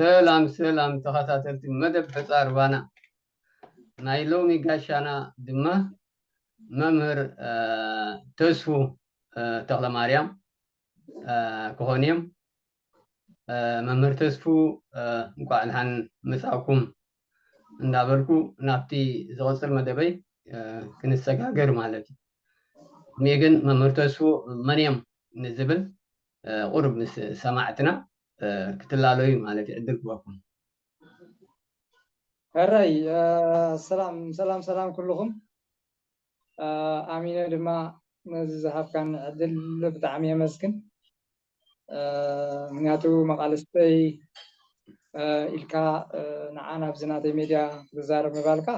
ሰላም ሰላም ተኸታተልቲ መደብ ሕፃር ባና። ናይ ሎሚ ጋሻና ድማ መምህር ተስፉ ተኽለማርያም ክኾኑ እዮም። መምህር ተስፉ፣ እንኳዕ ደሓን መጻእኩም እንዳበልኩ፣ ናብቲ ዝቕጽል መደበይ ክንሰጋገር ማለት እዩ። ቅድሚኡ ግን መምህር ተስፉ መን እዮም ንዝብል ቁሩብ ምስ ሰማዕትና ክትላለዩ ማለት እዩ ዕድል ክበኩም። ሕራይ። ሰላም ሰላም ሰላም ኩልኹም። ኣሚነ ድማ ነዚ ዝሃብካኒ ዕድል ብጣዕሚ የመስግን። ምክንያቱ መቓልስተይ ኢልካ ንዓ ናብዚ ናተይ ሜድያ ክዛረብ ምባልካ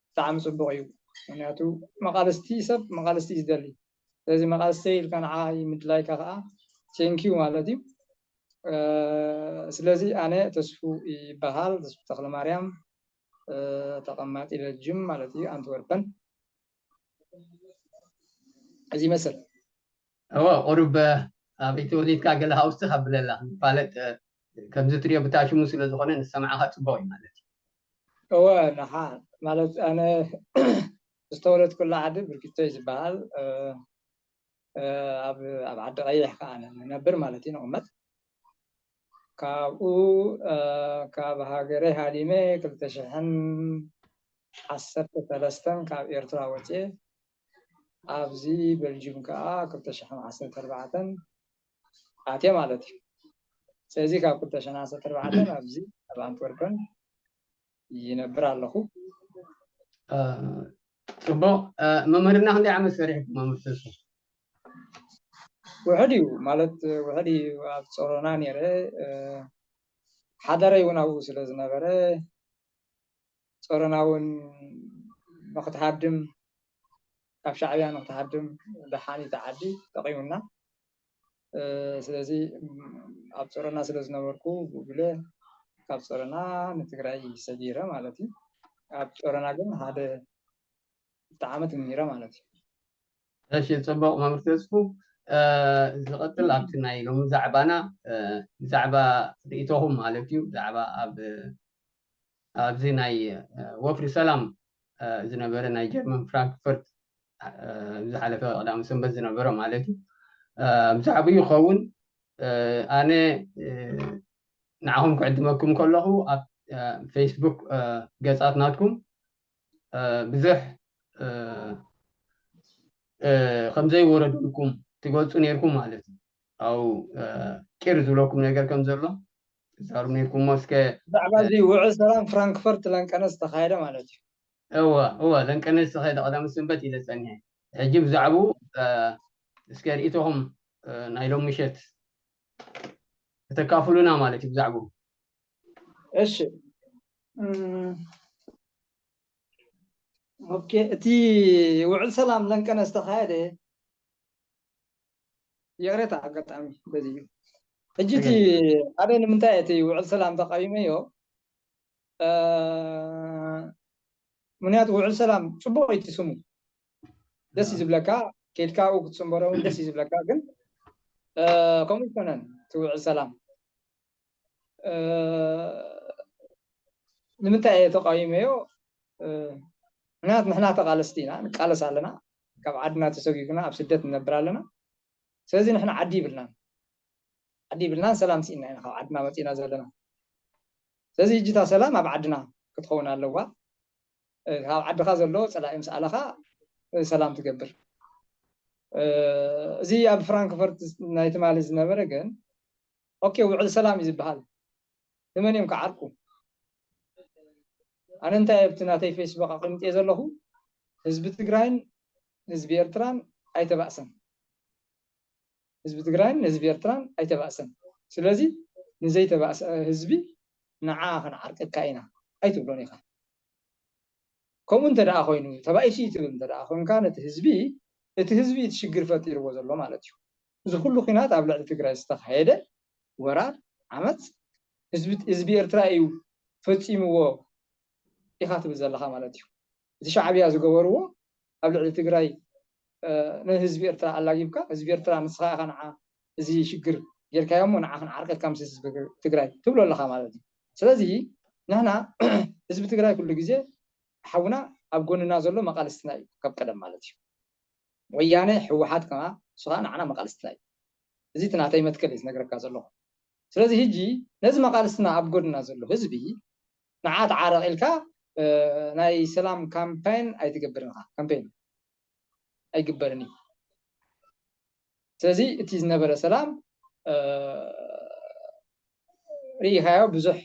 ብጣዕሚ ፅቡቕ እዩ። ምክንያቱ መቓልስቲ ሰብ መቓልስቲ እዩ ዝደሊ። ስለዚ መቓልስተይ ኢልካ ንዓ ምድላይካ ከዓ ቴንኪዩ ማለት እዩ። ስለዚ ኣነ ተስፉ ይበሃል፣ ተስፉ ተኽለማርያም፣ ተቐማጢ በልጅም ማለት እዩ፣ ኣንትወርፐን። እዚ ይመስል። እወ፣ ቁሩብ ኣበይ ተወሊድካ ገለ ሃውስቲ ከብለላ ንፋለጥ፣ ከምዚ ትሪኦ ብታሽሙ ስለ ዝኾነ ንሰማዕኻ ፅቡቕ እዩ ማለት እዩ። እወ፣ ንሓ ማለት ኣነ ዝተወለድኩላ ዓዲ ብርኪቶ እዩ ዝበሃል። ኣብ ዓዲ ቀይሕ ከዓ ንነብር ማለት እዩ ንቕመጥ። ካብኡ ካብ ሃገረይ ሃዲመ ክልተ ሽሕን ዓሰርተ ሰለስተን ካብ ኤርትራ ወፅኤ ኣብዚ በልጅም ከዓ ክልተ ሽሕን ዓሰርተ ኣርባዕተን ኣትየ ማለት እዩ። ስለዚ ካብ ክልተ ሽሕን ዓሰርተ ኣርባዕተን ኣብዚ ኣብ ኣንትወርፐን ይነብር ኣለኹ። ፅቡቕ። መምህርና ክንደይ ዓመት ሰሪሕኩም መምህር ተስፉ? ውሕድ እዩ ማለት ውሕድ እዩ። ኣብ ጾሮና ነይረ፣ ሓዳረይ እውን ኣብኡ ስለ ዝነበረ ጾሮና እውን ንክትሃድም ካብ ሻዕብያ ንክትሃድም ደሓን እዩ እቲ ዓዲ ጠቒሙና። ስለዚ ኣብ ጾሮና ስለ ዝነበርኩ ብኡ ኢለ ካብ ጾሮና ንትግራይ ሰጊረ ማለት እዩ። ኣብ ጾሮና ግን ሓደ ክልተ ዓመት ምሂረ ማለት እዩ። እሺ፣ ፅቡቕ መምህር ተስፉ። ዝቐፅል ኣብቲ ናይ ሎሚ ዛዕባና ብዛዕባ ርኢቶኹም ማለት እዩ፣ ብዛዕባ ኣብ ኣብዚ ናይ ወፍሪ ሰላም ዝነበረ ናይ ጀርመን ፍራንክፈርት ዝሓለፈ ቀዳሚ ሰንበት ዝነበረ ማለት እዩ። ብዛዕባኡ ይኸውን። ኣነ ንዓኹም ክዕድመኩም ከለኹ ኣብ ፌስቡክ ገጻት ናትኩም ብዙሕ ከም ዘይወረደልኩም ትገልጹ ነይርኩም ማለት እዩ። ኣብኡ ቂር ዝብለኩም ነገር ከም ዘሎ ትዛረቡ ነይርኩም። እሞ እስከ ብዛዕባ እዚ ውዕል ሰላም ፍራንክፈርት ለንቀነ ዝተኻየደ ማለት እዩ። እወ እወ ለንቀነ ዝተኻየደ ቀዳሚ ሰንበት ኢለ ጸኒሐ። ሕጂ ብዛዕባኡ እስከ ርእይቶኹም ናይ ሎም ምሸት ከተካፍሉና ማለት እዩ ብዛዕባኡ። እሺ ኦኬ፣ እቲ ውዕል ሰላም ለንቀነ ዝተኻየደ ይቕሬታ ኣጋጣሚ በዚ እዩ። ሕጂ እቲ ኣበይ ንምንታይ እቲ ውዕል ሰላም ተቃዊመዮ? ምክንያቱ ውዕል ሰላም ፅቡቅ እዩ እቲ ስሙ፣ ደስ እዩ ዝብለካ፣ ከይድካ ኣብኡ ክትፅንበሮ እውን ደስ እዩ ዝብለካ። ግን ከምኡ ይኮነን እቲ ውዕል ሰላም ንምንታይ እየ ተቃዊመዮ? ምክንያቱ ንሕና ተቃለስቲ ኢና፣ ንቃለስ ኣለና። ካብ ዓድና ተሰጊግና ኣብ ስደት ንነብር ኣለና። ስለዚ ንሕና ዓዲ ይብልናን ዓዲ ይብልናን ሰላም ስኢና ኢና ካብ ዓድና መፂና ዘለና። ስለዚ ሕጂ እታ ሰላም ኣብ ዓድና ክትኸውን ኣለዋ። ካብ ዓድኻ ዘሎ ፀላኢ ምስ ኣለኻ ሰላም ትገብር። እዚ ኣብ ፍራንክፈርት ናይ ትማሊ ዝነበረ ግን ኦኬ ውዕል ሰላም እዩ ዝበሃል። ንመን እዮም ክዓርቁ? ኣነ እንታይ ኣብቲ ናተይ ፌስቡክ ኣቐሚጠ ዘለኹ ህዝቢ ትግራይን ህዝቢ ኤርትራን ኣይተባእሰን። ህዝቢ ትግራይን ህዝቢ ኤርትራን ኣይተባእሰን። ስለዚ ንዘይተባእሰ ህዝቢ ንዓ ክንዓርቀካ ኢና ኣይትብሎን ኢኻ። ከምኡ እንተ ደኣ ኮይኑ ተባኢሱ እዩ ትብል እንተ ደኣ ኮንካ ነቲ ህዝቢ እቲ ህዝቢ እቲ ሽግር ፈጢርዎ ዘሎ ማለት እዩ። እዚ ኩሉ ኩናት ኣብ ልዕሊ ትግራይ ዝተኻየደ ወራር ዓመት ህዝቢ ህዝቢ ኤርትራ እዩ ፈፂምዎ ኢኻ ትብል ዘለኻ ማለት እዩ። እቲ ሻዕብያ ዝገበርዎ ኣብ ልዕሊ ትግራይ ንህዝቢ ኤርትራ ኣላጊብካ ህዝቢ ኤርትራ ንስኻ ኢኻ ንዓ እዚ ሽግር ጌርካዮ እሞ ንዓ ክንዓርቀካ ምስ ህዝቢ ትግራይ ትብሎ ኣለኻ ማለት እዩ። ስለዚ ንሕና ህዝቢ ትግራይ ኩሉ ግዜ ሓውና ኣብ ጎንና ዘሎ መቃልስትና እዩ ካብ ቀደም ማለት እዩ። ወያነ፣ ህወሓት ከማ ንሱ ከዓ ንዓና መቃልስትና እዩ። እዚ እቲ ናተይ መትከል እዩ ዝነግረካ ዘለኹ። ስለዚ ሕጂ ነዚ መቃልስትና ኣብ ጎንና ዘሎ ህዝቢ ንዓ ተዓረቕ ኢልካ ናይ ሰላም ካምፓይን ኣይትገብርን ኢኻ። ካምፔን ኣይግበርን እዩ። ስለዚ እቲ ዝነበረ ሰላም ርኢኻዮ፣ ብዙሕ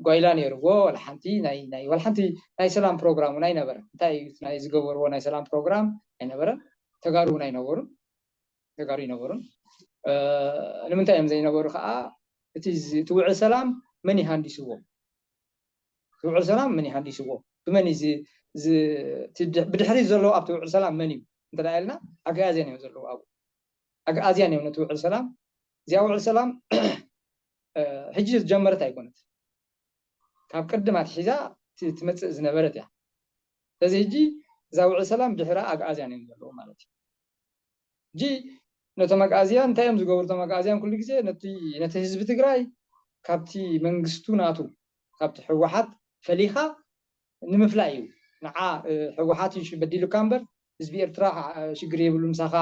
ጓይላ ነይርዎ። ወላ ሓንቲ ናይ ናይ ወላ ሓንቲ ናይ ሰላም ፕሮግራም እውን ኣይነበረ። እንታይ እዩ ናይ ዝገበርዎ ናይ ሰላም ፕሮግራም ኣይነበረን። ተጋሩ እውን ኣይነበሩን። ተጋሩ ኣይነበሩን። ንምንታይ እዮም ዘይነበሩ ከዓ? እቲ ውዕል ሰላም መን ይሃንዲስዎ? እቲ ውዕል ሰላም መን ይሃንዲስዎ? ብመን እዩ ብድሕሪት ዘለዎ ኣብቲ ውዕል ሰላም መን እዩ እንተ ኢልና ኣግኣዝያን እዮም ዘለዉ። ኣብ ኣግኣዝያን እዮም ነቲ ውዕል ሰላም፣ እዚኣ ውዕል ሰላም ሕጂ ዝጀመረት ኣይኮነት፣ ካብ ቅድም ኣትሒዛ ትመፅእ ዝነበረት እያ። ስለዚ ሕጂ እዛ ውዕል ሰላም ድሕራ ኣግኣዝያን እዮም ዘለዉ ማለት እዩ። ሕጂ ነቶም ኣግኣዝያን እንታይ እዮም ዝገብሩ? እቶም ኣግኣዝያን ኩሉ ግዜ ነቲ ህዝቢ ትግራይ ካብቲ መንግስቱ ናቱ ካብቲ ህወሓት ፈሊኻ ንምፍላይ እዩ። ንዓ ህወሓት እዩ በዲሉካ እምበር ህዝቢ ኤርትራ ሽግር የብሉን ምሳኻ፣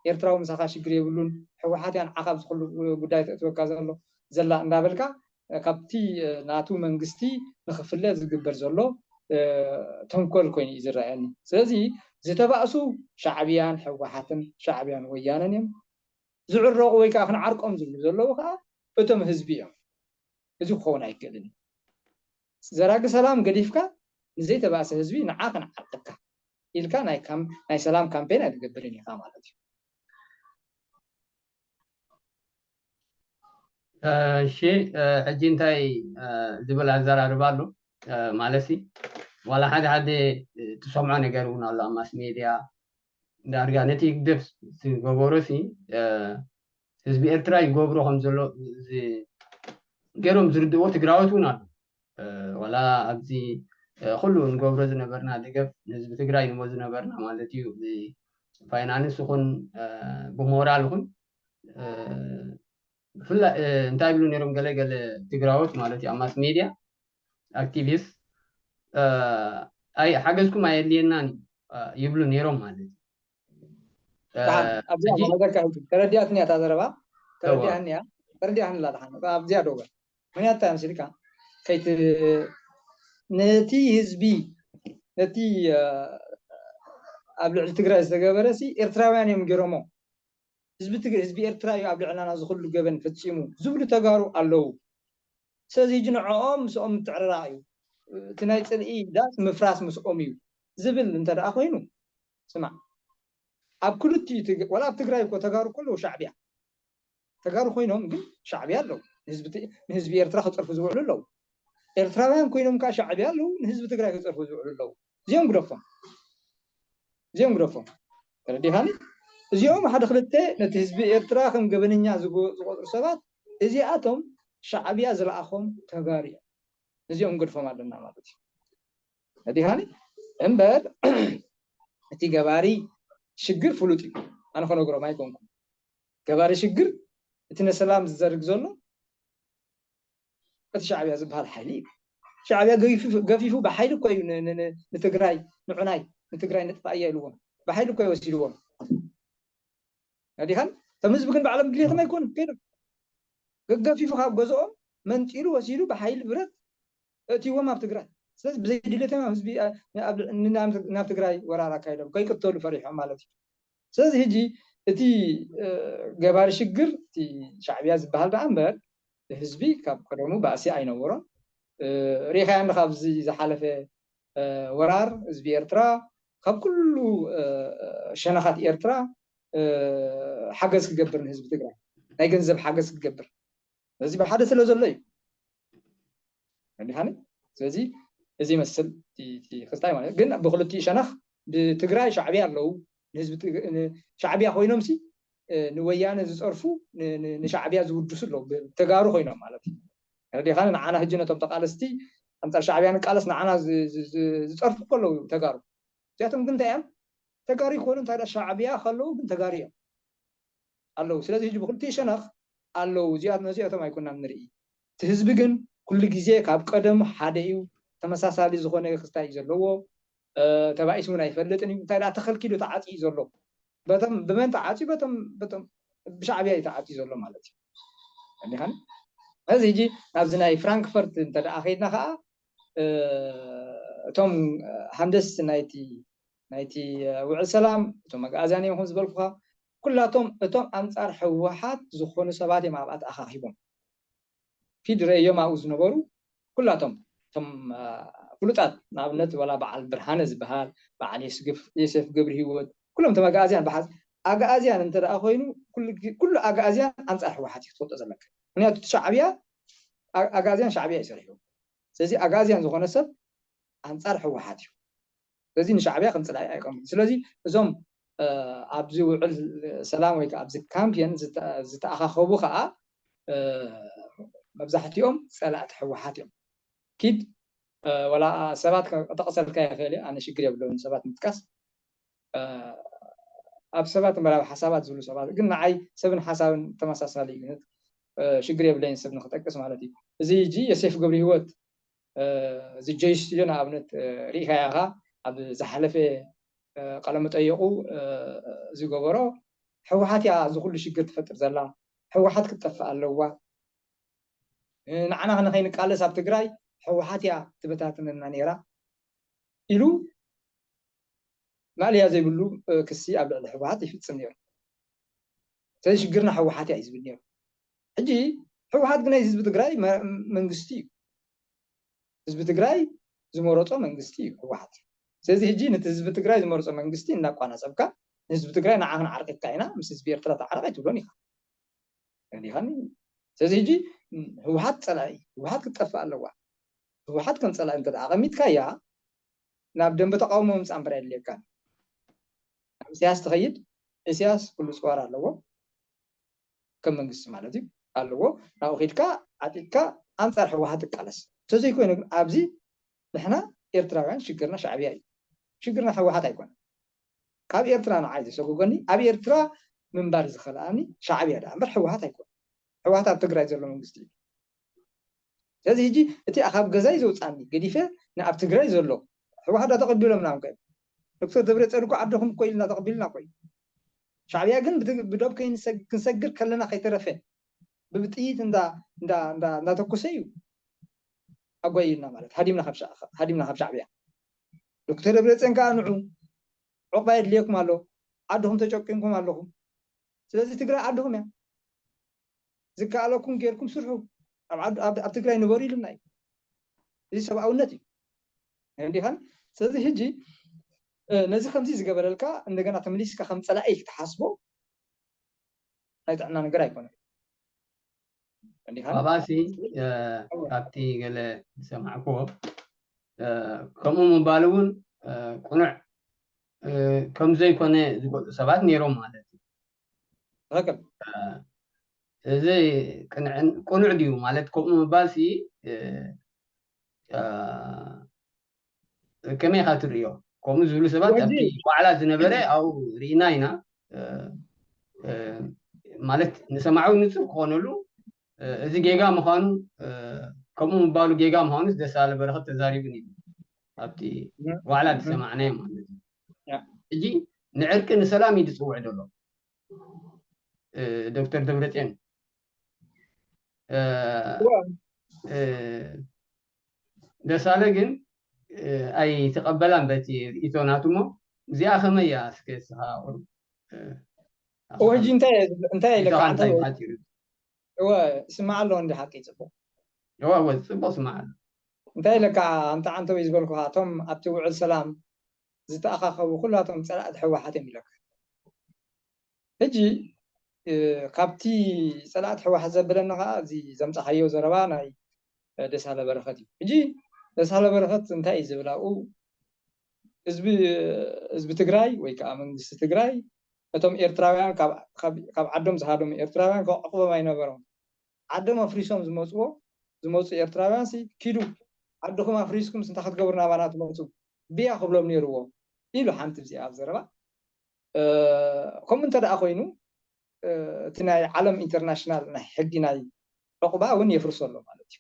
ኤርትራዊ ምሳኻ ሽግር የብሉን። ህወሓት እያ ንዓኻ ኣብዚ ኩሉ ጉዳይ ተእትወካ ዘሎ ዘላ እንዳበልካ ካብቲ ናቱ መንግስቲ ንክፍለ ዝግበር ዘሎ ተንኮል ኮይኑ እዩ ዝረኣየኒ። ስለዚ ዝተባእሱ ሻዕብያን ህወሓትን ሻዕብያን ወያነን እዮም። ዝዕረቑ ወይ ከዓ ክንዓርቆም ዝብሉ ዘለዉ ከዓ እቶም ህዝቢ እዮም። እዚ ክኸውን ኣይክእልን እዩ። ዘራጊ ሰላም ገዲፍካ ንዘይተባእሰ ህዝቢ ንዓ ክንዓርቀካ ኢልካ ናይ ሰላም ካምፔን ኣይትገብርን ኢኻ ማለት እዩ። እሺ፣ ሕጂ እንታይ ዝብል ኣዘራርባ ኣሎ ማለት ሲ ዋላ ሓደ ሓደ ትሰምዖ ነገር እውን ኣሎ ኣብ ማስ ሜድያ ዳርጋ ነቲ ህግደፍ ዝገበሮ ሲ ህዝቢ ኤርትራ ይገብሮ ከም ዘሎ ገይሮም ዝርድእዎ ትግራዎት እውን ኣሎ። ዋላ ኣብዚ ኩሉ ንገብሮ ዝነበርና ደገፍ ንህዝቢ ትግራይ ንቦ ዝነበርና ማለት እዩ ብፋይናንስ ይኹን ብሞራል ይኹን ብፍላይ እንታይ ይብሉ ነይሮም ገለ ገለ ትግራዎት ማለት እዩ ኣብ ማስ ሜድያ ኣክቲቪስት ኣይ ሓገዝኩም ኣየድልየናን ይብሉ ነይሮም ማለት እዩ። ተረዲኣትኒ እያ እታ ዘረባ። ተረዲኣትኒ እያ። ተረዲኣትኒ እላ ድሓን ኣብዚኣ ዶ በል። ምክንያቱ እንታይ መሲልካ ከይት ነቲ ህዝቢ ነቲ ኣብ ልዕሊ ትግራይ ዝተገበረ ሲ ኤርትራውያን እዮም ገይሮሞ። ህዝቢ ትግ ህዝቢ ኤርትራ እዩ ኣብ ልዕልና ናዚ ኩሉ ገበን ፈፂሙ ዝብሉ ተጋሩ ኣለዉ። ስለዚ ሕጂ ንዕኦም ምስኦም ምትዕርራቕ እዩ። እቲ ናይ ፅልኢ ዳስ ምፍራስ ምስኦም እዩ ዝብል እንተ ደኣ ኮይኑ ስማዕ፣ ኣብ ክልቲኡ ትግ- ወላ ኣብ ትግራይ እኮ ተጋሩ እኮ ኣለዉ ሻዕብያ። ተጋሩ ኮይኖም ግን ሻዕብያ ኣለዉ። ንህዝቢ ት- ንህዝቢ ኤርትራ ክፀርፉ ዝውዕሉ ኣለዉ። ኤርትራውያን ኮይኖም ከዓ ሻዕብያ ኣለዉ፣ ንህዝቢ ትግራይ ክፀርፉ ዝውዕሉ ኣለዉ። እዚኦም ግደፎም፣ እዚኦም ግደፎም። ተረዲኻኒ? እዚኦም ሓደ ክልተ ነቲ ህዝቢ ኤርትራ ከም ገበነኛ ዝጎ- ዝቆፅሩ ሰባት እዚኣቶም ሻዕብያ ዝለኣኾም ተጋሩ እዮም። እዚኦም ገድፎም ኣለና ማለት እዩ። ተረዲኻኒ? እምበር እቲ ገባሪ ሽግር ፍሉጥ እዩ። ኣነ ከነግሮም ኣይኮንኩም። ገባሪ ሽግር እቲ ነሰላም ዝዘርግ ዘሎ እቲ ሻዕብያ ዝበሃል ሓይሊ እዩ። ሻዕብያ ገፊፉ ብሓይሊ እኮ እዩ ንትግራይ ንዑናይ ንትግራይ ንጥፋእያ ኢልዎም ብሓይሊ እኮ እዩ ወሲድዎም። ኣዲኻን እቶም ህዝቢ ግን ባዕሎም ድሌቶም ኣይኮን ከይዶም ገገፊፉ ካብ ገዝኦም መንጢሉ ወሲዱ ብሓይሊ ብረት እእትዎም ኣብ ትግራይ። ስለዚ ብዘይ ድሌቶም ህዝቢ ናብ ትግራይ ወራር ኣካይዶም ከይቅተሉ ፈሪሖም ማለት እዩ። ስለዚ ሕጂ እቲ ገባሪ ሽግር እቲ ሻዕብያ ዝበሃል ደኣ እምበር ህዝቢ ካብ ቀደሙ ባእሲ ኣይነበሮን። ርኢኻያ እንዲ ካብዚ ዝሓለፈ ወራር ህዝቢ ኤርትራ ካብ ኩሉ ሸነኻት ኤርትራ ሓገዝ ክገብር ንህዝቢ ትግራይ ናይ ገንዘብ ሓገዝ ክገብር እዚ ብሓደ ስለ ዘሎ እዩ። ዲሃኒ ስለዚ እዚ ይመስል ክስታይ ማለት ግን ብክልቲኡ ሸነኽ ብትግራይ ሻዕብያ ኣለዉ። ንህዝቢ ሻዕብያ ኮይኖም ሲ ንወያነ ዝፀርፉ ንሻዕብያ ዝውድሱ ኣለዉ ተጋሩ ኮይኖም ማለት እዩ። ረዲኻኒ ንዓና ህጂ ነቶም ተቃለስቲ ኣንፃር ሻዕብያ ንቃለስ ንዓና ዝፀርፉ ከለዉ ተጋሩ እዚኣቶም ግን እንታይ እዮም? ተጋሩ ይኮኑ እንታይ ሻዕብያ ከለዉ ግን ተጋሩ እዮም። ኣለዉ። ስለዚ ሕጂ ብክልቲኡ ሸነኽ ኣለዉ። እዚኣት ነዚኣቶም ኣይኮናን ንርኢ። እቲ ህዝቢ ግን ኩሉ ግዜ ካብ ቀደሙ ሓደ እዩ። ተመሳሳሊ ዝኾነ ክስታይ እዩ ዘለዎ። ተባኢሱ እውን ኣይፈልጥን እዩ። እንታይ ደኣ ተኸልኪሉ ተዓፅዩ ዘሎ? በቶም ብመን ተዓፅዩ? በቶም በቶም ብሻዕብያ እዩ ተዓፅዩ ዘሎ ማለት እዩ። እንዲኻን እዚ ሕጂ ናብዚ ናይ ፍራንክፈርት እንተ ደኣ ከይድና ከዓ እቶም ሃንደስ ናይቲ ናይቲ ውዕል ሰላም፣ እቶም ኣግኣዝያን እዮም ከም ዝበልኩኻ፣ ኩላቶም እቶም ኣንጻር ህወሓት ዝኾኑ ሰባት እዮም ኣብኣ ተኣኻኺቦም። ኪድ ረእዮም ኣብኡ ዝነበሩ ኩላቶም እቶም ፍሉጣት፣ ንኣብነት ዋላ በዓል ብርሃነ ዝበሃል፣ በዓል ዮሴፍ ገብረ ህይወት፣ ኩሎም እቶም ኣግኣዝያን ብሓዝ ኣግኣዝያን እንተ ደኣ ኮይኑ ኩሉ ኣግኣዝያን ኣንጻር ህወሓት እዩ ክትፈልጦ ዘለካ። ምክንያቱ እቲ ሻዕብያ ኣግኣዝያን ሻዕብያ እዩ ሰሪሑ። ስለዚ ኣግኣዝያን ዝኾነ ሰብ ኣንጻር ህወሓት እዩ። ስለዚ ንሻዕብያ ከም ጽላኢ ኣይቀምጡ። ስለዚ እዞም ኣብዚ ውዕል ሰላም ወይ ከዓ ኣብዚ ካምፕየን ዝተኣኻኸቡ ከዓ መብዛሕትኦም ጸላእቲ ህወሓት እዮም። ኪድ ወላ ሰባት ክጠቕሰልካ ይኽእል፣ ኣነ ሽግር የብለውን ሰባት ምጥቃስ። ኣብ ሰባት እምበር ኣብ ሓሳባት ዝብሉ ሰባት ግን ንዓይ ሰብን ሓሳብን ተመሳሳሊ እዩ። ሽግር የብለይን ሰብ ንክጠቅስ ማለት እዩ። እዚ ሕጂ ዮሴፍ ገብረ ህይወት እዚ ጆይ ስቱዲዮ ንኣብነት ርኢኻያ ኢኻ ኣብ ዝሓለፈ ቃለመጠየቑ ዝገበሮ፣ ህወሓት እያ እዚ ኩሉ ሽግር ትፈጥር ዘላ፣ ህወሓት ክትጠፍእ ኣለዋ፣ ንዓና ንኸይንቃለስ ኣብ ትግራይ ህወሓት እያ ትበታትነና ነይራ ኢሉ ማእለያ ዘይብሉ ክሲ ኣብ ልዕሊ ህወሓት ይፍፅም ነይሩ። ስለዚ ሽግርና ህወሓት እያ እዩ ዝብል ነይሩ። ሕጂ ህወሓት ግን ናይ ህዝቢ ትግራይ መንግስቲ እዩ። ህዝቢ ትግራይ ዝመረፆ መንግስቲ እዩ ህወሓት። ስለዚ ሕጂ ነቲ ህዝቢ ትግራይ ዝመረፆ መንግስቲ እናቋናፀብካ ንህዝቢ ትግራይ ንዓኽን ዓርቂትካ ኢና ምስ ህዝቢ ኤርትራ ተዓረቕ ኣይትብሎን ኢኻ። እንዲኻኒ ስለዚ ሕጂ ህወሓት ፀላኢ፣ ህወሓት ክትጠፍእ ኣለዋ። ህወሓት ከም ፀላኢ እንተ ኣቐሚጥካያ ናብ ደንበ ተቃውሞ ምምፃእ እምበር ኣየድልየካን። ናብ ኢሳያስ ትኸይድ፣ ኢሳያስ ኩሉ ፅዋር ኣለዎ፣ ከም መንግስቲ ማለት እዩ ኣለዎ። ናብኡ ከይድካ ዓጢጥካ ኣንፃር ህወሓት ትቃለስ። እንተዘይኮይኑ ግን ኣብዚ ንሕና ኤርትራውያን ሽግርና ሻዕብያ እዩ፣ ሽግርና ህወሓት ኣይኮነን። ካብ ኤርትራ ንዓይ ዘሰጎገኒ ኣብ ኤርትራ ምንባር ዝኸልኣኒ ሻዕብያ ደኣ እምበር ህወሓት ኣይኮነን። ህወሓት ኣብ ትግራይ ዘሎ መንግስቲ እዩ። ስለዚ ሕጂ እቲ ካብ ገዛይ ዘውፃኒ ገዲፈ ንኣብ ትግራይ ዘሎ ህወሓት ዳ ተቐቢሎምና እዮም ከ ዶክተር ደብረፅዮን እኮ ዓድኹም እኮ ኢልና ተቐቢልና እኮ እዩ። ሻዕብያ ግን ብዶብ ክንሰግር ከለና ከይተረፈ ብጥይት እንዳተኮሰ እዩ ኣጓይልና ማለት ሃዲምና ካብ ሻዕብያ። ዶክተር ደብረፅዮን ከዓ ንዑ ዕቑባ የድልየኩም ኣሎ፣ ዓድኹም ተጨቂንኩም ኣለኹም። ስለዚ ትግራይ ዓድኹም እያ፣ ዝከኣለኩም ጌርኩም ስርሑ፣ ኣብ ትግራይ ንበሩ ኢሉና እዩ። እዚ ሰብኣውነት እዩ እንዲኻን። ስለዚ ሕጂ ነዚ ከምዚ ዝገበረልካ እንደገና ተመሊስካ ከም ፀላኢ ክትሓስቦ ናይ ጥዕና ነገር ኣይኮነን። ባባሲ ካብቲ ገለ ዝሰማዕክዎ ከምኡ ምባል እውን ቅኑዕ ከም ዘይኮነ ዝገልፁ ሰባት ነይሮም ማለት እዩ። ትኽክል። እዚ ቅኑዕ ድዩ ማለት ከምኡ ምባል ሲ ከመይ ኢኻ ትርእዮ? ከምኡ ዝብሉ ሰባት ኣብቲ ዋዕላ ዝነበረ ኣብኡ ርኢና ኢና። ማለት ንሰማዒ ንፁር ክኾነሉ እዚ ጌጋ ምዃኑ ከምኡ ምባሉ ጌጋ ምዃኑስ ደሳለ በረኸት ተዛሪቡ ነይሩ ኣብቲ ዋዕላ ዝሰማዕናዮ ማለት እዩ። ሕጂ ንዕርቂ ንሰላም እዩ ዝፅውዕ ዘሎ ዶክተር ደብረፅዮን። ደሳለ ግን ኣይተቐበላን በቲ ርእይቶ ናቱ እሞ እዚኣ ከመይ እያ እስከ እስኻ ቁሩብ እወ ሕጂ እንታይ እንታይ ኢለካ እንታይ ሓጢሩ እወ ስማዕ ኣለዎ እንዲ ሓቂ ጽቡቅ እወ እወ ጽቡቅ ስማዕ ኣሎ እንታይ ኢለካ ኣንተ ዓንተወይ ዝበልኩኻ እቶም ኣብቲ ውዕል ሰላም ዝተኣኻኸቡ ኩላቶም ጸላእቲ ህወሓት እዮም ኢለካ ሕጂ ካብቲ ፀላእቲ ህወሓት ዘበለኒ ከዓ እዚ ዘምፃኻዮ ዘረባ ናይ ደሳለ በረኸት እዩ። ሕጂ ደሳለ በረኸት እንታይ እዩ ዝብል ኣብኡ ህዝቢ ትግራይ ወይ ከዓ መንግስቲ ትግራይ እቶም ኤርትራውያን ካብ ዓዶም ዝሃደሙ ኤርትራውያን ከዕቕቦም ኣይነበሮም። ዓዶም ኣፍሪሶም ዝመፅዎ ዝመፁ ኤርትራውያን ሲ ኪዱ ዓድኹም ኣፍሪስኩም ስንታ ክትገብሩ ናባና ትመፁ ብያ ክብሎም ነይርዎ ኢሉ ሓንቲ እዚኣ ኣብ ዘረባ ከምኡ እንተ ደኣ ኮይኑ እቲ ናይ ዓለም ኢንተርናሽናል ናይ ሕጊ ናይ ዕቑባ እውን የፍርሶ ኣሎ ማለት እዩ።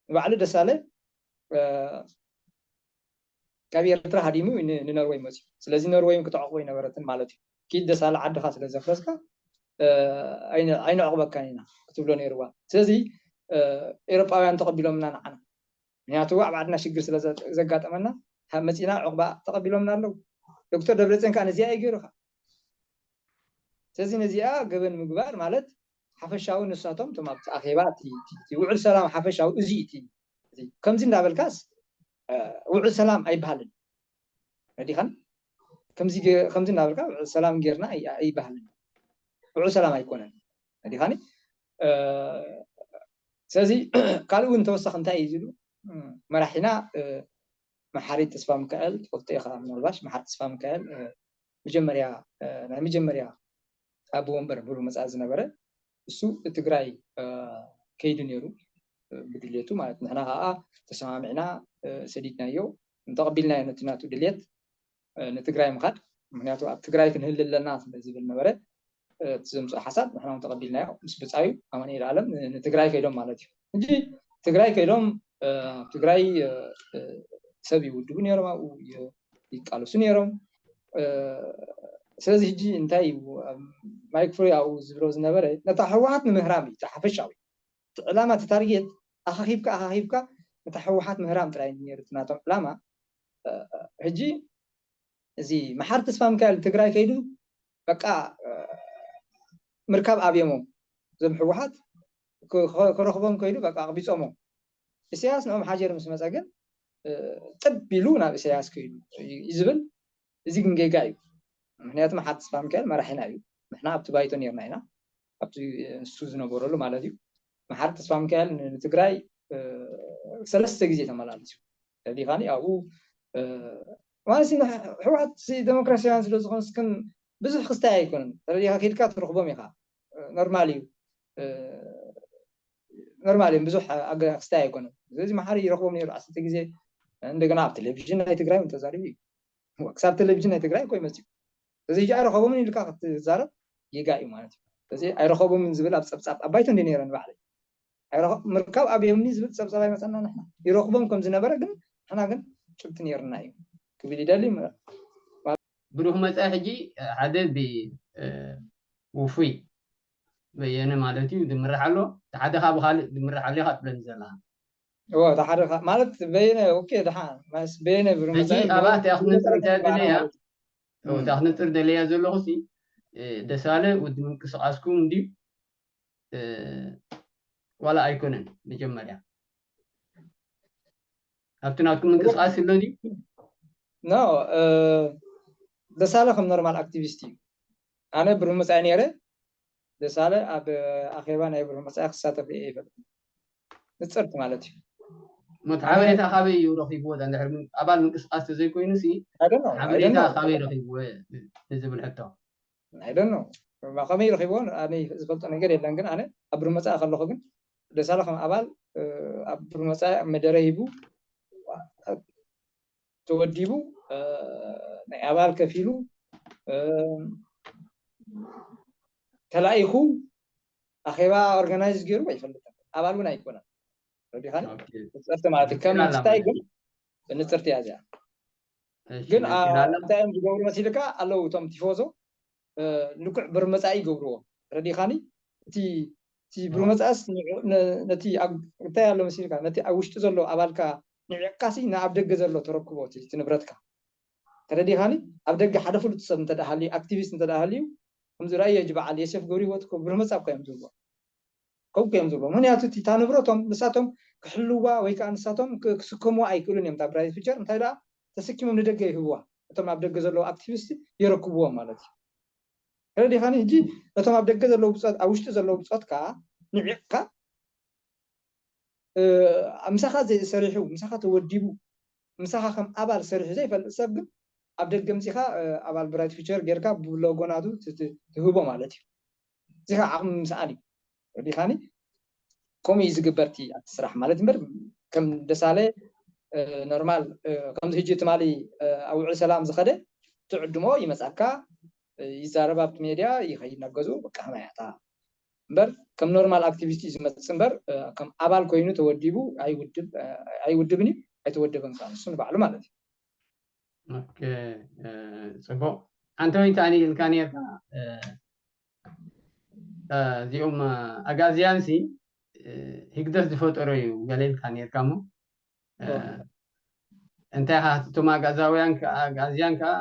ንባዕሉ ደሳለ ካብ ኤርትራ ሃዲሙ ንኖርወይ መፅዩ። ስለዚ ኖርወይ ክትዕቑቦ ኣይነበረትን ማለት እዩ። ኪድ ደሳለ ዓድኻ ስለ ዘፍረስካ ኣይነዕቑበካን ኢና ክትብሎ ነይርዋ። ስለዚ ኤሮጳውያን ተቐቢሎምና ንዓና። ምክንያቱ ኣብ ዓድና ሽግር ስለ ዘጋጠመና መፂና ዕቑባ ተቐቢሎምና ኣለዉ። ዶክተር ደብረፅዮን ከዓ ነዚኣ እዩ ገይሩካ። ስለዚ ነዚኣ ገበን ምግባር ማለት ሓፈሻዊ ንሳቶም እቶም ኣብቲ ኣኼባ ውዕል ሰላም ሓፈሻዊ እዚ እቲ ከምዚ እንዳበልካስ ውዕል ሰላም ኣይበሃልን። ረዲኻን ከምዚ እንዳበልካ ውዕል ሰላም ጌርና ኣይበሃልን። ውዕል ሰላም ኣይኮነን። ረዲኻኒ። ስለዚ ካልእ እውን ተወሳኺ እንታይ እዩ ዝሉ መራሒና መሓሪ ተስፋ ሚካኤል ትፈልጦ ኢኻ ምናልባሽ። መሓሪ ተስፋ ሚካኤል መጀመርያ ናይ መጀመርያ ኣቦ ወንበር ብሩ መፅኣ ዝነበረ እሱ ትግራይ ከይዱ ነይሩ ብድልየቱ ማለት። ንሕና ከዓ ተሰማሚዕና ሰዲድናዮ፣ እንተቐቢልናዮ ነቲ ናቱ ድልየት ንትግራይ ምኻድ። ምክንያቱ ኣብ ትግራይ ክንህል ኣለና ዝብል ነበረ። እቲ ዘምፅኦ ሓሳብ ንሕና እውን ተቐቢልናዮ። ምስ ብፃዩ ኣማኑኤል ኣለም ንትግራይ ከይዶም ማለት እዩ። እንጂ ትግራይ ከይዶም ትግራይ ሰብ ይውድቡ ነይሮም፣ ኣብኡ ይቃለሱ ነይሮም። ስለዚ ሕጂ እንታይ እዩ ማይክ ፍሪ ኣብኡ ዝብሎ ዝነበረ ነታ ህወሓት ንምህራም እዩ ሓፈሻዊ ዕላማ፣ እቲ ታርጌት ኣኻኺብካ ኣኻኺብካ ነታ ህወሓት ምህራም ጥራይ ነይሩ ናቶም ዕላማ። ሕጂ እዚ መሓር ተስፋ ሚካኤል ትግራይ ከይዱ በቃ ምርካብ ኣብዮሞ፣ እዞም ህወሓት ክረኽቦም ከይዱ በቃ ኣቕቢፆሞ። ኢሳያስ ንኦም ሓጀር ምስ መፀ ግን ጥብ ኢሉ ናብ ኢሳያስ ከይዱ እዩ ዝብል። እዚ ግን ጌጋ እዩ። ምክንያቱ መሓር ተስፋ ሚካኤል መራሒና እዩ። ንሕና ኣብቲ ባይቶ ነርና ኢና፣ ኣብቲ ንሱ ዝነበረሉ ማለት እዩ። መሓር ተስፋ ሚካኤል ንትግራይ ሰለስተ ግዜ ተመላልስ እዩ። ተዲኻኒ ኣብኡ ማለት ህወሓት ዴሞክራሲያውያን ስለ ዝኾንስክን ብዙሕ ክስታይ ኣይኮነን። ተረዲኻ ከይድካ ትረኽቦም ኢኻ። ኖርማል እዩ። ኖርማል እዮም። ብዙሕ ክስታይ ኣይኮነን። ስለዚ መሓሪ ይረኽቦም ነይሩ ዓሰርተ ግዜ። እንደገና ኣብ ቴሌቪዥን ናይ ትግራይ እውን ተዛሪቡ እዩ። ክሳብ ቴሌቪዥን ናይ ትግራይ እኮ ይመፅዩ። ስለዚ ሕጂ ኣይረኸቦምን ኢልካ ክትዛረብ ጌጋ እዩ ማለት እዩ። ስለዚ ኣይረኸቦምን ዝብል ኣብ ፀብፃብ ኣብ ባይቶ እንዲ ነይረ ንባዕለይ ምርካብ ኣብዮምኒ ዝብል ፀብፃብ ኣይመፀና። ንሕና ይረኽቦም ከም ዝነበረ ግን ንሕና ግን ጭብቲ ነይርና እዩ ክብል ይደሊ። ብሩክ መፃኢ ሕጂ ሓደ ብውፉይ በየነ ማለት እዩ ዝምራሕ ኣሎ። ሓደ ካብ ካልእ ዝምራሕ ኣሎ ኢኻ ትብለኒ ዘለኻ። እዎ፣ እቲ ሓደ ካ- ማለት በየነ ኦኬ፣ ደሓን ማስ በየነ ብሩ ሕጂ መጻኢ ኣብኣ እቲኣ ክትነጥር እንታይ ደለያ? እታ ክትነጥር ደለያ ዘለኹ ሲ ደሳለ ውድ ምንቅስቃስኩም እንድዩ ዋላ ኣይኮነን? መጀመርያ ኣብቲ ናትኩም ምንቅስቃስ ኣሎ ድዩ? ኖ ደሳለ ከም ኖርማል ኣክቲቪስት እዩ። ኣነ ብሩ መጻኢ ነይረ። ደሳለ ኣብ ኣኼባ ናይ ብሩ መጻኢ ክሳተፍ እየ ይፈልጥ። ንጽርቲ ማለት እዩ። ሞት ሓበሬታ ካበይ እዩ ረኺብዎ? እንድሕር ኣባል ምንቅስቃስ ተዘይኮይኑ ሲ ሓበሬታ ካበይ ረኺብዎ ንዝብል ሕቶ። I don't know ከመይ ረኺብዎ ኣነ ዝፈልጦ ነገር የለን። ግን ኣነ ኣብ ብሩ መጻኢ ከለኹ ግን ደሳለ ከም ኣባል ኣብ ብሩ መጻኢ መደረ ሂቡ ተወዲቡ ናይ ኣባል ከፊሉ ተላኢኹ ኣኼባ ኦርጋናይዝ ገይሩ ኣይፈልጥን። ኣባል እውን ኣይኮነን። ረዲኻኒ ንፅርቲ ማለት ከም ምፍታይ ግን ንፅርቲ እያ እዚኣ። ግን እንታይ እዮም ዝገብሩ መሲልካ ኣለዉ እቶም ቲፎዞ ልክዕ ብር መፃኢ ይገብርዎ። ረዲኻኒ እቲ እቲ ብር መፃእስ ነቲ እንታይ ኣሎ መሲልካ ነቲ ኣብ ውሽጢ ዘሎ ኣባልካ ንዕቃሲ ንኣብ ደገ ዘሎ ተረክቦ እቲ ንብረትካ ተረዲኻኒ። ኣብ ደገ ሓደ ፍሉጥ ሰብ እንተደሃልዩ ኣክቲቪስት እንተደሃልዩ ከምዚ ራእዮ ጅ በዓል የሴፍ ገብሩ ህይወት እኮ ብር መፃእ እኮ እዮም ዝብልዎ። ከምኡ እዮም ዝብልዎ። ምክንያቱ እታ ንብረቶም ንሳቶም ክሕልዋ ወይ ከዓ ንሳቶም ክስከምዋ ኣይክእሉን እዮም። እታ ብራይት ፊቸር እንታይ ደኣ ተሰኪሞም ንደገ ይህብዋ። እቶም ኣብ ደገ ዘለዉ ኣክቲቪስት የረክብዎም ማለት እዩ። ተረዲኻኒ? ሕጂ ነቶም ኣብ ደገ ዘለዉ ብፆት ኣብ ውሽጢ ዘለዉ ብፆት ከዓ ንዒቕካ ምሳኻ ሰሪሑ ምሳኻ ተወዲቡ ምሳኻ ከም ኣባል ሰሪሑ ዘይፈልጥ ሰብ ግን ኣብ ደገ ምፂኻ ኣባል ብራይት ፊቸር ጌርካ ብሎጎናቱ ትህቦ ማለት እዩ። እዚኻ ዓቕሚ ምስኣን እዩ። ረዲኻኒ? ከምኡ እዩ ዝግበር እቲ ኣብቲ ስራሕ ማለት እምበር ከም ደሳለ ኖርማል ከምዚ ሕጂ ትማሊ ኣብ ውዕል ሰላም ዝኸደ ትዕድሞ ይመፃካ ይዛረብ ኣብቲ ሜድያ ይኸይድ ናብ ገዝኡ በቃ ከማይ እያ እታ እምበር ከም normal activist እዩ ዝመፅእ እምበር ከም ኣባል ኮይኑ ተወዲቡ ኣይውድብን እዩ፣ ኣይተወደበን ከዓ ንሱ ንባዕሉ ማለት እዩ። ፅቡቅ። ኣንተ ወይ ታኒ ኢልካ ነርካ እዚኦም ኣጋዝያን ሲ ህግደፍ ዝፈጠሮ እዩ ገለ ኢልካ ነርካ እሞ እንታይ እቶም ኣጋዛውያን ኣጋዝያን ከዓ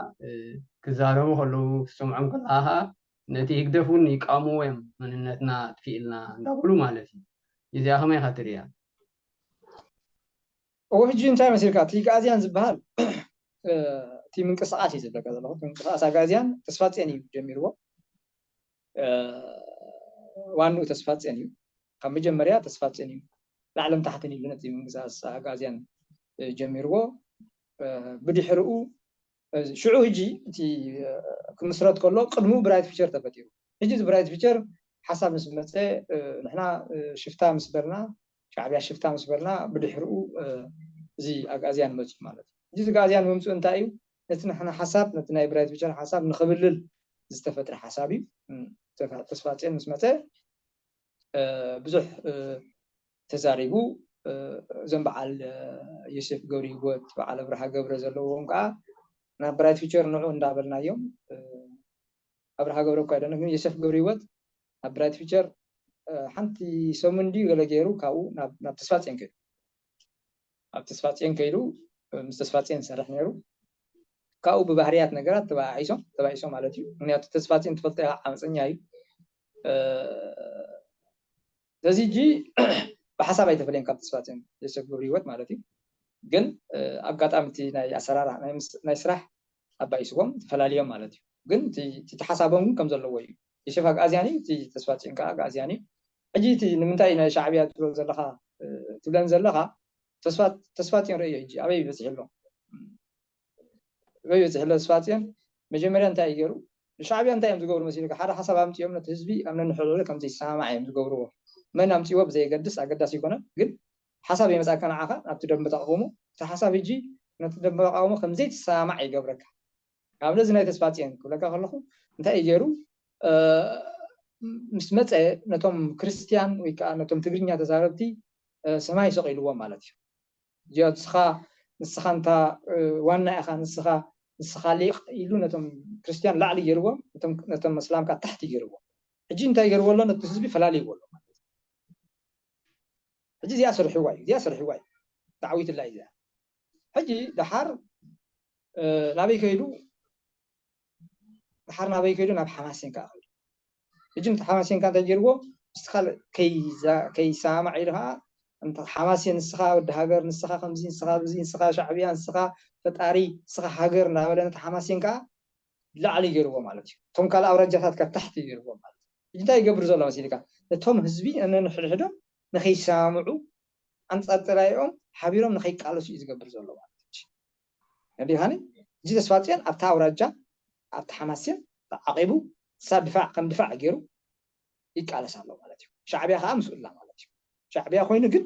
ክዛረቡ ከለዉ ክሰምዖም ከለካ ከዓ ነቲ ህግደፍ እውን ይቃወምዎ እዮም። መንነትና ኣጥፊእልና እንዳበሉ ማለት እዩ። እዚኣ ከመይ ኢካ ትርእያ? እዎ ሕጂ እንታይ መሲልካ እቲ ኣጋዝያን ዝበሃል እቲ ምንቅስቃስ እዩ ዝብለካ ዘለኹ። ምንቅስቃስ ኣጋዝያን ተስፋጽዮን እዩ ጀሚርዎ። ዋንኡ ተስፋጽዮን እዩ። ካብ መጀመርያ ተስፋጽዮን እዩ ላዕልን ታሕትን ኢሉ ነቲ ምንቅስቃስ ኣጋዝያን ጀሚርዎ። ብድሕርኡ ሽዑ ሕጂ እቲ ክምስረት ከሎ ቅድሙ ብራይት ፊቸር ተፈጢሩ። ሕጂ እዚ ብራይት ፊቸር ሓሳብ ምስ መፀ ንሕና ሽፍታ ምስ በልና ሻዕብያ ሽፍታ ምስ በልና ብድሕርኡ እዚ ኣግኣዝያን መፅኡ ማለት እዩ። እዚ ኣግኣዝያን ምምፅኡ እንታይ እዩ? ነቲ ንሕና ሓሳብ ነቲ ናይ ብራይት ፊቸር ሓሳብ ንክብልል ዝተፈጥረ ሓሳብ እዩ። ተስፋፅዮን ምስ መፀ ብዙሕ ተዛሪቡ እዞም በዓል ዮሴፍ ገብረ ህይወት በዓል ኣብርሃ ገብረ ዘለዎም ከዓ ናብ ብራይት ፊቸር ንዑ እንዳበልናዮም ኣብርሃ ገብረ እኳ ኣይደነ ግን ዮሴፍ ገብረ ህይወት ኣብ ብራይት ፊቸር ሓንቲ ሰሙን ድዩ ገለ ገይሩ ካብኡ ናብ ተስፋፅዮን ከይዱ ኣብ ተስፋፅዮን ከይዱ ምስ ተስፋፅዮን ዝሰርሕ ነይሩ። ካብኡ ብባህርያት ነገራት ተባኢሶም ተባኢሶም ማለት እዩ። ምክንያቱ ተስፋፅዮን ትፈልጦ ኢካ ዓመፀኛ እዩ። ስለዚ ሕጂ ብሓሳብ ኣይተፈለየን ካብ ተስፋፅዮን ዮሴፍ ገብረ ህይወት ማለት እዩ። ግን ኣጋጣሚ እቲ ናይ ኣሰራርሓ ናይ ስራሕ ኣባኢስዎም ተፈላልዮም ማለት እዩ። ግን እቲ ሓሳቦም ግን ከም ዘለዎ እዩ። ዮሴፍ ኣግኣዝያን እዩ፣ እቲ ተስፋፅዮን ከዓ ኣግኣዝያን እዩ። ሕጂ እቲ ንምንታይ ናይ ሻዕብያ ትብሎ ዘለካ ትብለን ዘለካ ተስፋፅዮን ርእዮ ሕጂ ኣበይ በፂሑ ኣሎ? ኣበይ በፂሑ ኣሎ ተስፋፅዮን? መጀመርያ እንታይ እዩ ገይሩ? ንሻዕብያ እንታይ እዮም ዝገብሩ መሲልካ? ሓደ ሓሳብ ኣምፅኦም ነቲ ህዝቢ ኣብ ነንሕድሕዱ ከም ዘይሰማማዕ እዮም ዝገብርዎ። መን ኣምፅዎ ብዘየገድስ ኣገዳሲ ኣይኮነን። ግን ሓሳብ የመፃካ ንዓኻ ናብቲ ደንበ ተቃውሞ እቲ ሓሳብ ሕጂ ነቲ ደንበ ተቃውሞ ከም ዘይትሰማማዕ ይገብረካ። ንኣብነት እዚ ናይ ተስፋፅዮን ክብለካ ከለኹ እንታይ እዩ ገይሩ? ምስ መፀ ነቶም ክርስትያን ወይ ከዓ ነቶም ትግርኛ ተዛረብቲ ሰማይ ሰቂልዎም ማለት እዩ። እዚኦ ንስኻ ንስኻ እንታ ዋና ኢኻ ንስኻ ንስኻ ሊቅ ኢሉ ነቶም ክርስትያን ላዕሊ ገይርዎም ነቶም እስላም ከዓ ታሕቲ ገይርዎም። ሕጂ እንታይ ገይርዎ ኣሎ? ነቲ ህዝቢ ፈላልይዎ ኣሎ ማለት እዩ። ሕጂ እዚኣ ስርሕዋ እዩ፣ እዚኣ ስርሕዋ እዩ። ተዓዊትላ እዩ እዚኣ። ሕጂ ደሓር ናበይ ከይዱ? ደሓር ናበይ ከይዱ? ናብ ሓማሴን ከዓ ከይዱ። ሕጂ ነቲ ሓማሴን ከዓ እንታይ ገይርዎ? ምስቲ ካልእ ከይሰማማዕ ኢሉ ከዓ ሓማሴን ንስኻ ወዲ ሃገር፣ ንስኻ ከምዚ፣ ንስኻ ብዚ፣ ንስኻ ሻዕብያ፣ ንስኻ ፈጣሪ፣ ንስኻ ሃገር እናበለ ነቲ ሓማሴን ከዓ ላዕሊ ገይርዎ ማለት እዩ። እቶም ካልእ ኣውራጃታት ካብ ታሕቲ ገይርዎ ማለት እዩ። እንታይ ይገብር ዘሎ መሲልካ? እቶም ህዝቢ ነንሕድሕዶም ንኸይሰማምዑ ኣንጻር ጥራይኦም ሓቢሮም ንኸይቃለሱ እዩ ዝገብር ዘሎ ማለት እዩ። እንዲኻኒ እዚ ተስፋጽዮን ኣብታ ኣውራጃ ኣብቲ ሓማሴን ተዓቂቡ ሳብ ድፋዕ ከም ድፋዕ ገይሩ ይቃለስ ኣሎ ማለት እዩ። ሻዕብያ ከዓ ምስኡ ኣላ ማለት እዩ። ሻዕብያ ኮይኑ ግን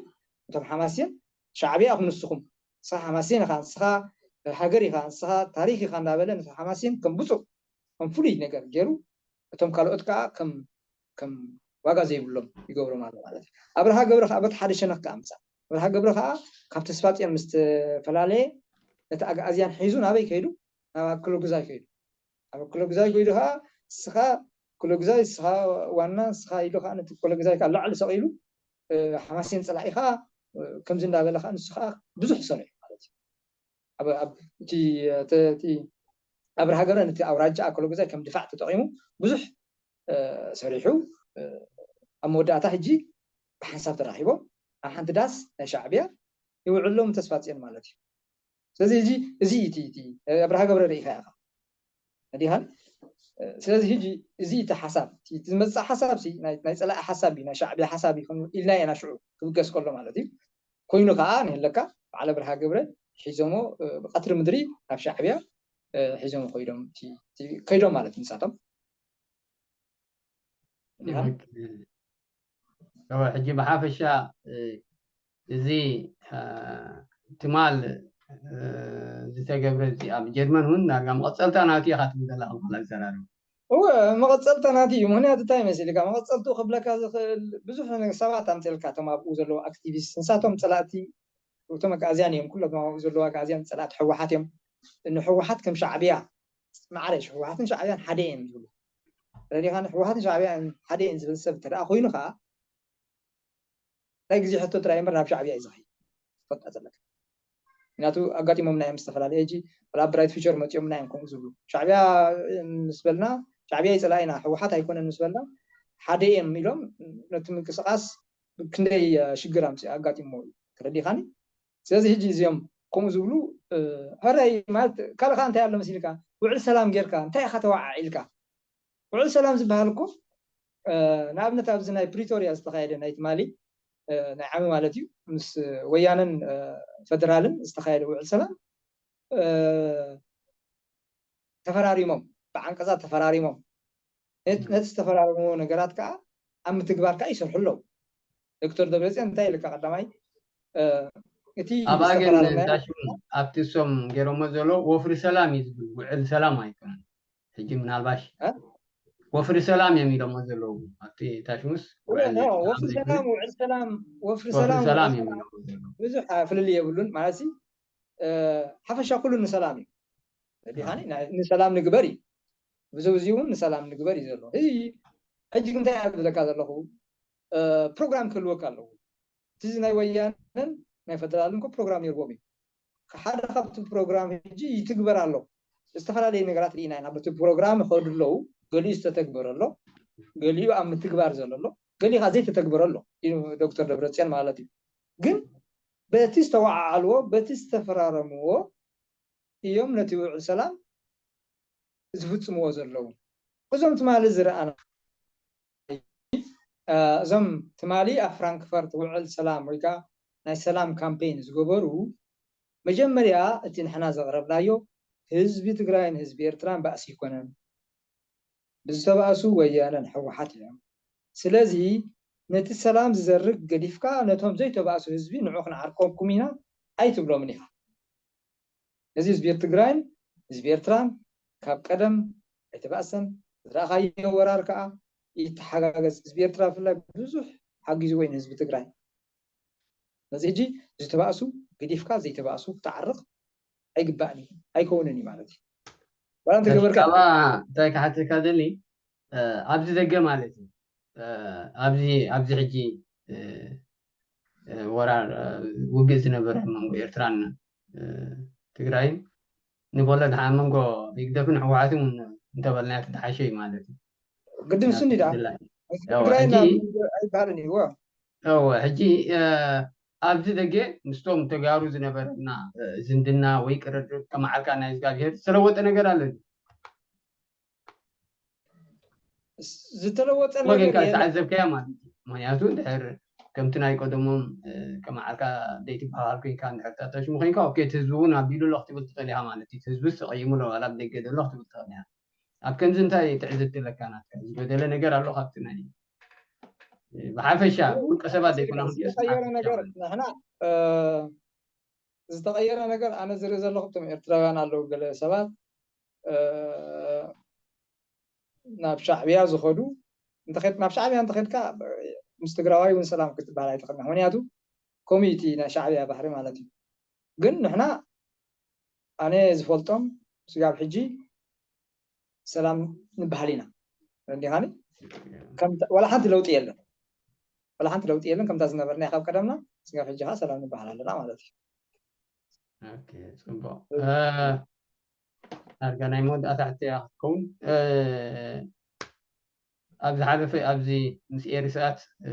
እቶም ሓማሴን ሻዕብያ ኢኹም ንስኹም፣ ንስኻ ሓማሴን ኢኻ፣ ንስኻ ሃገር ኢኻ፣ ንስኻ ታሪኽ ኢኻ እንዳበለ ነቲ ሓማሴን ከም ብፁዕ ከም ፍሉይ ነገር ገይሩ እቶም ካልኦት ከዓ ከም ከም ዋጋ ዘይብሎም ይገብሮም ኣሎ ማለት እዩ። ኣብርሃ ገብረ ከዓ በቲ ሓደ ሸነኽ ከዓ ምፃ ኣብርሃ ገብረ ከዓ ካብ ተስፋፅዮን ምስ ተፈላለየ ነቲ ኣግኣዝያን ሒዙ ናበይ ከይዱ? ናብ ኣክለጉዛይ ከይዱ። ኣብ ኣክለጉዛይ ከይዱ ከዓ ንስኻ ክለጉዛይ ንስኻ ዋና ንስኻ ኢሉ ከዓ ነቲ ክለጉዛይ ከዓ ላዕሊ ሰቂሉ ሓማሴን ፀላኢ ከዓ ከምዚ እንዳበለ ከዓ ንሱ ከዓ ብዙሕ ሰሪሑ ማለት እዩ። ኣብ እቲ ኣብርሃ ገብረ ነቲ ኣውራጃ ኣክለጉዛይ ከም ድፋዕ ተጠቂሙ ብዙሕ ሰሪሑ ኣብ መወዳእታ ሕጂ ብሓንሳብ ተራኺቦም ኣብ ሓንቲ ዳስ ናይ ሻዕብያ ይውዕሎም ተስፋፅዮን ማለት እዩ። ስለዚ እዚ እቲ ኣብርሃ ገብረ ርኢኻ ኢኻ ዲኻን? ስለዚ ሕጂ እዚ እቲ ሓሳብ ዝመፅእ ሓሳብ ናይ ፀላኢ ሓሳብ እዩ፣ ናይ ሻዕብያ ሓሳብ እዩ ኢልና ኢና ሽዑ ክብገስ ከሎ ማለት እዩ። ኮይኑ ከዓ ንህለካ በዓል ኣብርሃ ገብረ ሒዞሞ ብቀትሪ ምድሪ ናብ ሻዕብያ ሒዞሞ ከይዶም ከይዶም ማለት ንሳቶም ሕጂ ብሓፈሻ እዚ ትማል ዝተገብረ እዚ ኣብ ጀርመን እውን ዳርጋ መቐፀልታ ናቱ ኢኻ ትብል ዘለኻ በዓል ኣዘራርባ። እወ፣ መቐፀልታ ናት እዩ። ምክንያቱ እንታይ መሲልካ፣ መቐፀልትኡ ክብለካ ዝኽእል ብዙሕ ነገር ሰባት ኣምፅልካ፣ እቶም ኣብኡ ዘለዉ ኣክቲቪስት፣ ንሳቶም ፀላእቲ፣ እቶም ኣግኣዝያን እዮም። ኩሎም ኣብኡ ዘለዉ ኣግኣዝያን ፀላእቲ ህወሓት እዮም። ንህወሓት ከም ሻዕብያ፣ ማዕረ ህወሓትን ሻዕብያን ሓደ እዮም ዝብሉ። ረዲኻን ህወሓትን ሻዕብያን ሓደ እዮም ዝብል ሰብ እንተ ደኣ ኮይኑ ከዓ፣ ናይ ግዜ ሕቶ ጥራይ እምበር ናብ ሻዕብያ እዩ ዝኸይድ። ትፈልጣ ዘለካ። ምክንያቱ ኣጋጢሞምና እዮም ዝተፈላለየ። ሕጂ ወላ ብራይት ፊቸር መፂኦምና እዮም ከምኡ ዝብሉ። ሻዕብያ ምስ በልና፣ ሻዕብያ ይፀላኢና፣ ህወሓት ኣይኮነን ምስ በልና፣ ሓደ እዮም ኢሎም ነቲ ምንቅስቃስ ክንደይ ሽግር ኣምፂ ኣጋጢሞ እዩ። ተረዲኻኒ? ስለዚ ሕጂ እዚኦም ከምኡ ዝብሉ፣ ሕራይ ማለት ካልእ ከዓ እንታይ ኣሎ መሲልካ? ውዕል ሰላም ጌርካ እንታይ ኢኻ ተዋዓዒልካ? ውዕል ሰላም ዝበሃል እኮ፣ ንኣብነት ኣብዚ ናይ ፕሪቶርያ ዝተኻየደ ናይ ትማሊ፣ ናይ ዓሚ ማለት እዩ፣ ምስ ወያነን ፈደራልን ዝተኻየደ ውዕል ሰላም ተፈራሪሞም፣ ብዓንቀጻት ተፈራሪሞም። ነቲ ዝተፈራረምዎ ነገራት ከዓ ኣብ ምትግባር ከዓ ይሰርሑ ኣለዉ። ዶክተር ደብረፅዮን እንታይ ኢልካ ቀዳማይ፣ እቲ ኣብኣ ግን ታሽሙ ኣብቲ እሶም ገይሮሞ ዘለዉ ወፍሪ ሰላም እዩ ዝብል፣ ውዕል ሰላም ኣይኮነን። ሕጂ ምናልባሽ ወፍሪ ሰላም እዮም ኢሎሞ ዘለዉ ኣብቲ ታሽሙስ። ወፍሪ ሰላም፣ ውዕል ሰላም፣ ወፍሪ ሰላም ብዙሕ ፍልልይ የብሉን ማለት ሓፈሻ ኩሉ ንሰላም እዩ። ዲኻኒ ንሰላም ንግበር እዩ። ብዙ ብዙ እውን ንሰላም ንግበር እዩ ዘሎ። ሕጂ እንታይ እብለካ ዘለኹ፣ ፕሮግራም ክህልወካ ኣለዎ። እቲ ናይ ወያነን ናይ ፈደራልን እኮ ፕሮግራም ነይርዎም እዩ። ሓደ ካብቲ ፕሮግራም ሕጂ ይትግበር ኣሎ። ዝተፈላለዩ ነገራት ርኢና ኢና። በቲ ፕሮግራም ይኸዱ ኣለዉ። ገሊኡ ዝተተግበረ ኣሎ፣ ገሊኡ ኣብ ምትግባር ዘሎ ኣሎ፣ ገሊኡ ከዓ ዘይተተግበረ ኣሎ ኢሉ ዶክተር ደብረፅዮን ማለት እዩ። ግን በቲ ዝተወዓዓልዎ፣ በቲ ዝተፈራረምዎ እዮም ነቲ ውዕል ሰላም ዝፍፅምዎ ዘለዉ። እዞም ትማሊ ዝረኣና፣ እዞም ትማሊ ኣብ ፍራንክፈርት ውዕል ሰላም ወይ ከዓ ናይ ሰላም ካምፔን ዝገበሩ፣ መጀመርያ እቲ ንሕና ዘቕረብናዮ ህዝቢ ትግራይን ህዝቢ ኤርትራን ባእሲ ይኮነን። ብዝተባእሱ ወያነን ህወሓት እዮም። ስለዚ ነቲ ሰላም ዝዘርግ ገዲፍካ ነቶም ዘይተባእሱ ህዝቢ ንዑ ክንዓርቀኩም ኢና ኣይትብሎምን ኢኻ። እዚ ህዝቢ ትግራይን ህዝቢ ኤርትራን ካብ ቀደም ኣይተባእሰን። ዝረኣኻዮ ወራር ከዓ ይተሓጋገዝ። ህዝቢ ኤርትራ ብፍላይ ብዙሕ ሓጊዝዎ እዩ ንህዝቢ ትግራይ። ነዚ ሕጂ ዝተባእሱ ገዲፍካ ዘይተባእሱ ክትዓርቕ ኣይግባእን እዩ፣ ኣይከውንን እዩ ማለት እዩ። ዋላ እንተገበርካ ካባ እንታይ ክሓተካ ደሊ ኣብዚ ደገ ማለት እዩ ኣብዚ ኣብዚ ሕጂ ወራር ውግእ ዝነበረ መንጎ ኤርትራን ትግራይን ንበሎ ድሓ መንጎ ህግደፍን ህወሓትን እውን እንተበልናዮ ትድሓሸ እዩ ማለት እዩ። ግድን ስኒ ዳ ድላይ ትግራይ ሕጂ ኣይበሃልን እዩ። እወ ሕጂ ኣብዚ ደገ ምስቶም ተጋሩ ዝነበረና ዝምድና ወይ ቅርርብ ከመዓልካ ናይ እግዚኣብሄር ዝተለወጠ ነገር ኣሎ። ዝተለወጠ ወገንካ ነገር የለን። ዝተዓዘብካያ ማለት እዩ። ምክንያቱ እንድሕር ከምቲ ናይ ቀደሞም ከመዓልካ ዘይትበሃል ኮይንካ እንድሕር ተኣታሽሙ ኮይንካ ኦኬ እቲ ህዝቢ እውን ኣቢሉ ኣሎ ክትብል ትኽእል ኢኻ ማለት እዩ። እቲ ህዝቢ ተቐይሙ ኣሎ ዋላ ብደገ ዘሎ ክትብል ትኽእል ኢኻ። ኣብ ከምዚ እንታይ ትዕዝብቲ ኣለካ ናትካ ዝጎደለ ነገር ኣሎ ካብቲ ናይ ብሓፈሻ ውልቀ ሰባት ዘይኮና ዝተቀየረ ነገር ንሕና ዝተቀየረ ነገር ኣነ ዝርኢ ዘለኹ እቶም ኤርትራውያን ኣለዉ ገለ ሰባት ናብ ሻዕብያ ዝኸዱ እንተኸድ ናብ ሻዕብያ እንተኸድካ ምስ ትግራዋይ እውን ሰላም ክትበሃል ኣይትኽእልና። ምክንያቱ ከምኡ እቲ ናይ ሻዕብያ ባህሪ ማለት እዩ። ግን ንሕና ኣነ ዝፈልጦም ስጋብ ሕጂ ሰላም ንበሃል ኢና። ረዲኻኒ? ከምታ- ዋላ ሓንቲ ለውጢ የለን። ዋላ ሓንቲ ለውጢ የለን። ከምታ ዝነበርና ካብ ቀደምና ስጋብ ሕጂ ከዓ ሰላም ንበሃል ኣለና ማለት እዩ። ኦኬ፣ ፅቡቅ። እ፣ ዳርጋ ናይ መወዳእታ ሕቶ እያ ክትከውን። እ፣ ኣብ ዝሓለፈ ኣብዚ ምስ ኤሪ ሰዓት እ፣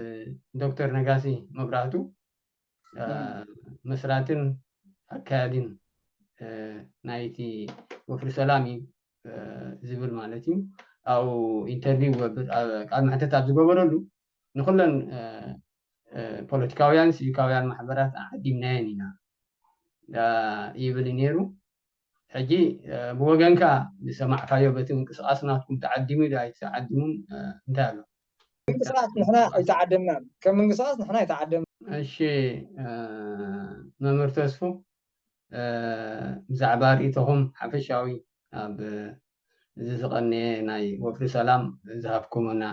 ዶክተር ነጋሲ መብራህቱ እ፣ መስራትን ኣካያድን እ፣ ናይቲ ወፍሪ ሰላም እዩ እ፣ ዝብል ማለት እዩ። ኣብኡ ኢንተርቪው ይገብር ኣብ- ቃል መሕተት ኣብ ዝገበረሉ ንኩለን እ፣ እ፣ ፖለቲካውያን ሲቪካውያን ማሕበራት ዓዲምናየን ኢና እ፣ ይብል ነይሩ። ሕጂ እ፣ ብወገንካ ዝሰማዕካዮ በቲ ምንቅስቃስ ናትኩም ተዓዲሙ ዶ ኣይተዓዲሙን እ፣ እንታይ ኣሎ? ምንቅስቃስ ንሕና ኣይተዓደምናን። ከም ምንቅስቃስ ንሕና ኣይተዓደምናን። እሺ እ፣ መምህር ተስፉ እ፣ ብዛዕባ ርእይቶኹም ሓፈሻዊ ኣብ እዚ ዝቐነየ ናይ ወፍሪ ሰላም ዝሃብኩምና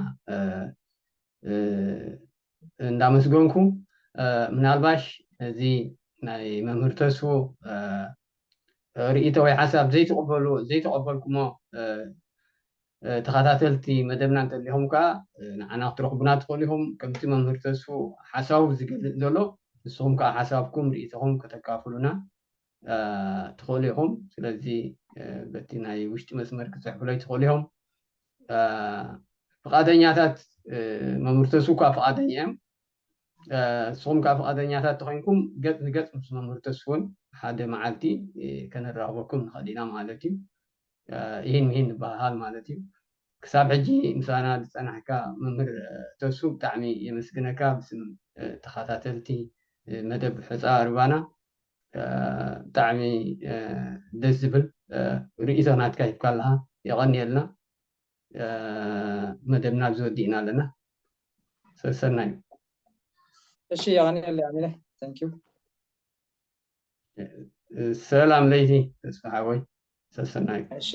እንዳመስገንኩ፣ ምናልባሽ እዚ ናይ መምህር ተስፉ ርእይቶ ወይ ሓሳብ ዘይተቐበሉ ዘይተቐበልኩሞ ተኸታተልቲ መደብና እንተሊኹም ከዓ ንዓና ክትረኽቡና ትኽእሉ ኢኹም። ከምቲ መምህር ተስፉ ሓሳቡ ዝገልጽ ዘሎ ንስኹም ከዓ ሓሳብኩም ርእይቶኹም ከተካፍሉና ትኽእሉ ኢኹም። ስለዚ በቲ ናይ ውሽጢ መስመር ክፅሕፉለይ ትኽእሉ ኢኹም። ፍቓደኛታት መምህር ተስፉ ከዓ ፍቓደኛ እዮም። ንስኹም ከዓ ፍቓደኛታት ተኾይንኩም ገፅ ንገፅ ምስ መምህር ተስፉ እውን ሓደ መዓልቲ ከነራኽበኩም ንኽእል ኢና ማለት እዩ። ይህን ምሂን ንበሃሃል ማለት እዩ። ክሳብ ሕጂ ምሳና ዝፀናሕካ መምህር ተስፉ ብጣዕሚ የመስግነካ። ብስም ተኸታተልቲ መደብ ሕፃ ርባና ብጣዕሚ ደስ ዝብል ርእይቶ ናትካ ሂብካ ኣለኻ። የቐንየልና። መደብና ኣብዚ ወዲእና ኣለና። ሰሰናዩ። እሺ፣ የቐንየለይ ኣሚነ። Thank you። ሰላም ለይቲ ተስፋ ሓወይ። ሰሰናዩ። እሺ፣